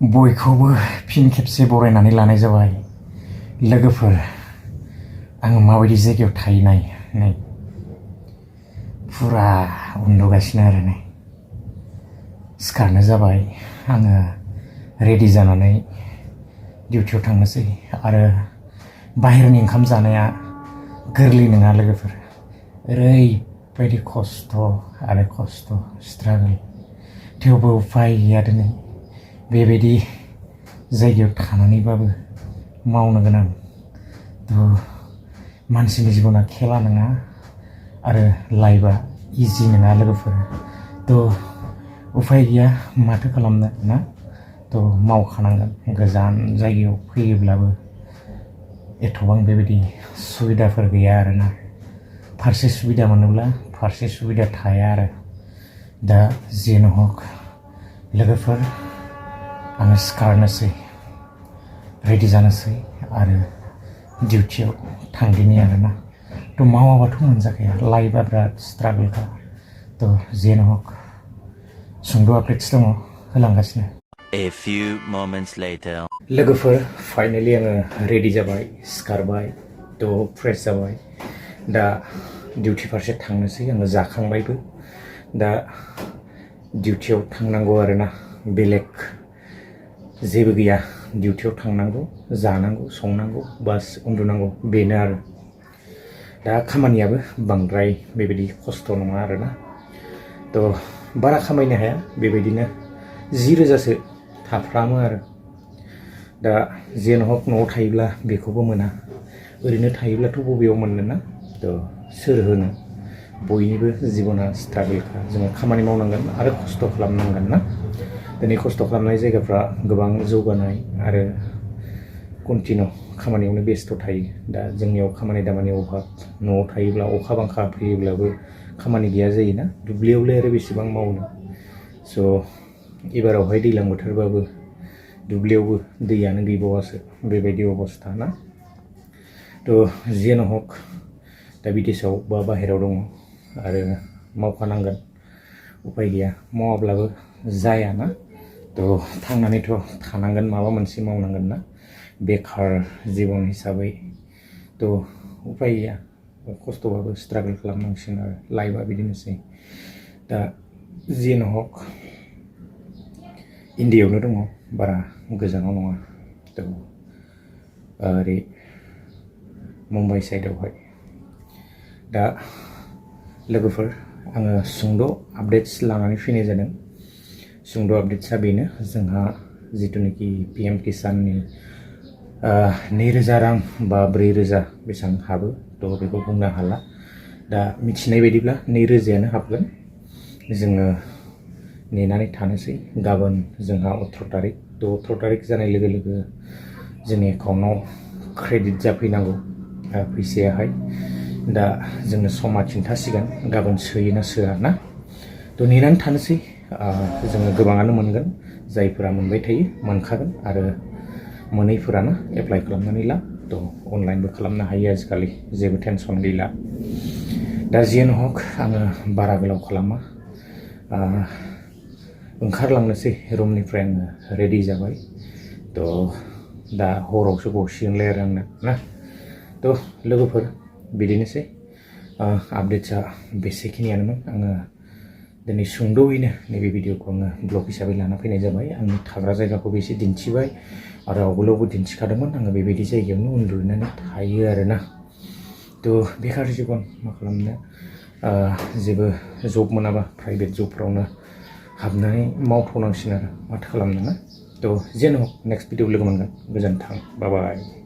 बयखौबो फिन खेबसे बरायनानै लानाय जाबाय। लोगोफोर, आङो माबायदि जायगायाव थायो नै फुरा उन्दुगासिनो आरो नै सिखारनो जाबाय। आङो रेडि जानानै डिउटियाव थांनोसै आरो बाहेरनि ओंखाम जानाया गोरलै नङा लोगोफोर। ओरैबायदि खस्थ' स्ट्रागल, थेवबो उफाय गैया। दिनै बेबायदि जायगायाव थानानैबाबो मावनो गोनां। मानसिनि जिबना खेला नङा आरो लाइफआ इजि नङा लोगोफोर। उफाय गैया, माथो खालामनो ना। मावखानांगोन। गोजान जायगायाव फैयोब्लाबो एथबां बेबायदि सुबिदाफोर गैया आरोना। फारसे सुबिदा मोनोब्ला फारसे सुबिदा थाया आरो। दा जेन' हक लोगोफोर, आङो सिखारनोसै, रेडि जानोसै आरो डिउटियाव थांदिनि आरोना। मावाबाथ' मोनजाखाया, लाइफआ बिराद स्ट्रागलखा। जेन' हक सुंद' आपडेट्स दङ, होलांगासिनो। A few moments later. लोगोफोर, फाइनालि आङो रेडि जाबाय, सिखारबाय, फ्रेश जाबाय। दा डिउटि फारसे थांनोसै। आङो जाखांबायबो। दा डिउटियाव थांनांगौ आरोना। बेलेग जेबो गैया। डिउटियाव थांनांगौ, जानांगौ, संनांगौ, बास उन्दुनांगौ, बेनो आरो। दा खामानियाबो बांद्राय बेबायदि खस्थ' नङा आरोना। बारा खामायनो हाया, बेबायदिनो 10,000सो थाफ्रामो आरो। दा जेन' हक न'आव थायोब्ला बेखौबो मोना। ओरैनो थायोब्लाथ' बबेयाव मोननो ना। सोर होनो। बयनिबो जिबना स्ट्रागलखा। जोङो खामानि मावनांगोन आरो खस्थ' खालामनांगोन ना। दिनै खस्थ' खालामनाय जायगाफ्रा गोबां जौगानाय आरो कन्टिनिउ खामानियावनो बेस्थ' थायो। दा जोंनियाव खामानि दामानि अभाब। न'आव थायोब्ला अखा बांखा फैयोब्लाबो खामानि गैया जायोना। दुब्लियावलाय आरो बेसेबां मावनो। एबारावहाय दैज्लां बोथोरबाबो दुब्लियावबो दैयानो गैबावासो, बेबायदि अबस्था ना। जेन' हक दा बिदेशआव बा बाहेरायाव दङ आरो मावखानांगोन। उफाय गैया, मावाब्लाबो जायाना। थांनानैथ' थानांगोन, माबा मोनसे मावनांगोन ना। बेखार जिबन हिसाबै उफाय गैया। खस्थ'बाबो स्ट्रागल खालामनांसिगोन आरो। लाइफआ बिदिनोसै। दा जेन' हक इन्डियायावनो दङ, बारा गोजानाव नङा। ओरै मुम्बाइ साइडआवहाय। दा लोगोफोर, आङो सुंद' आपडेट्स लानानै फैनाय जादों। सुंद' आपडेट्सआ बेनो, जोंहा जिथुनाखि PM किसाननि 2,000 रां बा 4,000 बेसेबां हाबो, बेखौ बुंनो हाला। दा मिथिनाय बायदिब्ला 2,000यानो हाबगोन। जोङो नेनानै थानोसै। गाबोन जोंहा 18 तारिख। 18 तारिख जानाय लोगो लोगो जोंनि एकाउन्टआव क्रेडिट जाफैनांगौ फैसायाहाय। दा जोंनो समा खिन्थासिगोन गाबोन सोयो ना सोआ ना। नेनानै थानोसै। जोङो गोबाङानो मोनगोन। जायफोरा मोनबाय थायो मोनखागोन आरो मोनैफोरानो एप्लाइ खालामनानै ला। अनलाइनबो खालामनो हायो आजिखालि, जेबो टेनसन गैला। दा जेन' हक आङो बारा गोलाव खालामा, ओंखारलांनोसै। रुमनिफ्राय आङो रेडि जाबाय। दा हरावसो गसिगोनलाय आरो आंना ना। लोगोफोर, बिदिनोसै। आपडेट्सआ बेसेखिनियानोमोन। आङो दिनै सुंद'यैनो नैबे भिडिअखौ आङो ब्लग हिसाबै लाना फैनाय जाबाय। आंनि थाग्रा जायगाखौबो एसे दिन्थिबाय आरो आवगोलावबो दिन्थिखादोंमोन। आङो बेबायदि जायगायावनो उन्दुनानै थायो आरोना। बेखार जिबन, मा खालामनो। जेबो जब मोनाबा प्राइभेट जबफ्रावनो हाबनानै मावथ'नांसिगोन आरो, माथो खालामनो ना। जेन' हक नेक्स्ट भिडिअ लोगो मोनगोन। गोजोन्थों, बाय बाय।